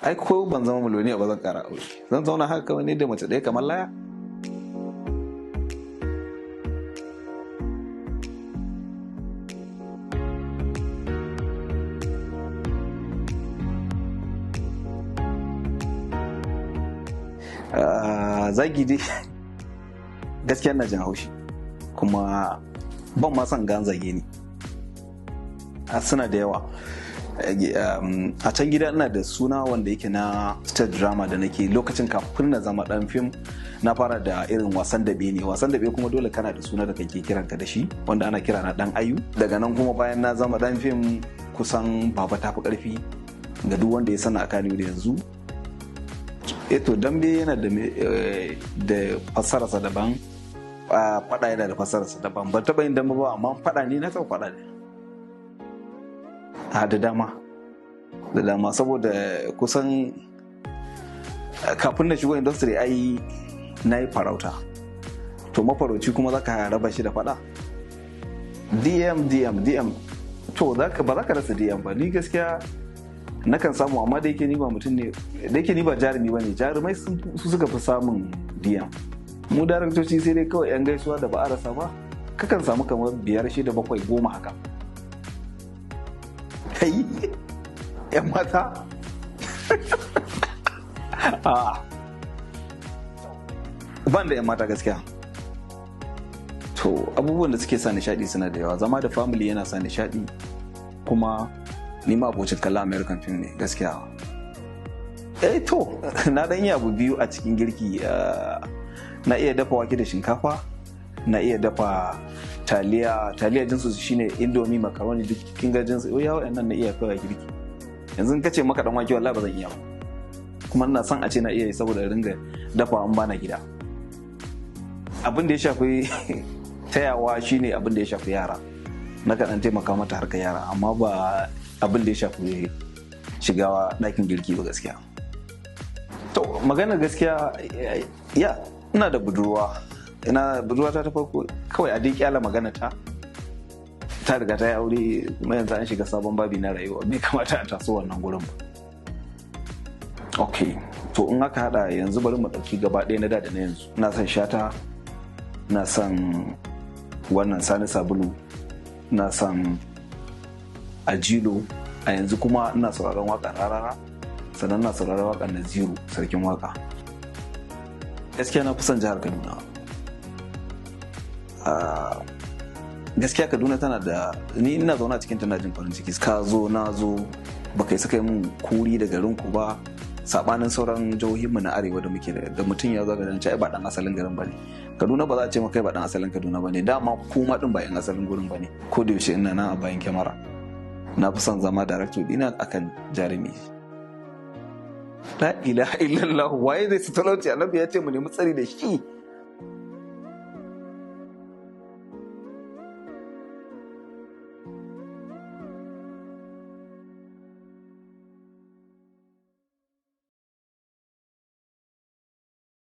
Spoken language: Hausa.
Ai ko ban zama miliyoniya ba zan kara aure. Zan zauna haka kawai ne da mace ɗaya kamar laya. Zagi dai gaskiya na jin haushi, kuma ban ma son gan zage ni. Suna da yawa. A can gida ina da suna wanda yake na stage drama da nake lokacin kafin na zama dan fim. Na fara da irin wasan daɓe ne. Wasan daɓe kuma dole kana da suna da kake kiranka da shi, wanda ana kira na dan ayu. Daga nan kuma bayan na zama dan fim, kusan Baba Tafi Karfi ga duk wanda ya sana a Kano da yanzu. Eto, dambe yana da fassararsa daban, fada yana da fassararsa daban. Ban taɓa yin dambe ba, amma fada ne na taɓa fada ne a da dama da dama, saboda kusan kafin na shigo industry ai na yi farauta. To, mafarauci kuma zaka raba shi da fada? DM, DM, DM, to ba za ka rasa DM ba. Ni gaskiya nakan samu, amma da yake ni ba mutum ne da yake ni ba jarumi ba ne. Jarumai su suka fi samun DM. Mu daraktoci sai dai kawai yan gaisuwa da ba a rasa ba. Kakan samu kamar biyar, shida, bakwai, 10 haka. Kai, yan mata, a ban da yan mata gaskiya. To, abubuwan da suke sa nishadi suna da yawa. Zama da family yana sa nishadi, kuma ni ma abocin kallon American film ne gaskiya. Eh, to, na dan yi abu biyu a cikin girki. Na iya dafa wake da shinkafa, na iya dafa taliya. Taliya jinsu shine Indomie, macaroni, duk kin ga jinsu ya wa'annan na iya kawai girki. Yanzu in kace maka dan wake, wallahi ba zan iya ba, kuma ina son a ce na iya yi saboda ringa dafa an bana gida. Abin da ya shafi tayawa shine abin da ya shafi yara, na kan taimaka mata harkar yara, amma ba abin da ya shafi shigawa ɗakin girki ba gaskiya. To, magana gaskiya, ya ina da budurwa. Ina budurwa ta farko kawai, a dai kyala magana ta, ta riga ta yi aure, kuma yanzu an shiga sabon babi na rayuwa, bai kamata a taso wannan gurin ba. Ok, to, in aka hada yanzu, bari mu dauki gaba ɗaya na da da na yanzu. Ina son Shata, ina son wannan Sani Sabulu, ina son Ajilo. A yanzu kuma ina sauraron waka Rarara, sannan ina sauraron waka Naziru Sarkin Waka. Gaskiya na fi son jihar Kaduna. Gaskiya Kaduna tana da ni, ina zaune a cikin tana jin farin ciki. Ka zo, na zo, baka yi saka yi mun kuri da garin ku ba, sabanin sauran jihohin mu na arewa da muke da mutum ya zo ga ai ba dan asalin garin bane. Kaduna ba za a ce maka ba dan asalin Kaduna bane, dama kuma din ba yan asalin gurin bane. Ko da yaushe ina nan a bayan kyamara, na fi son zama director dina akan jarumi. La ilaha illallah, waye zai su talauci? Annabi ya ce mu nemi tsari da shi.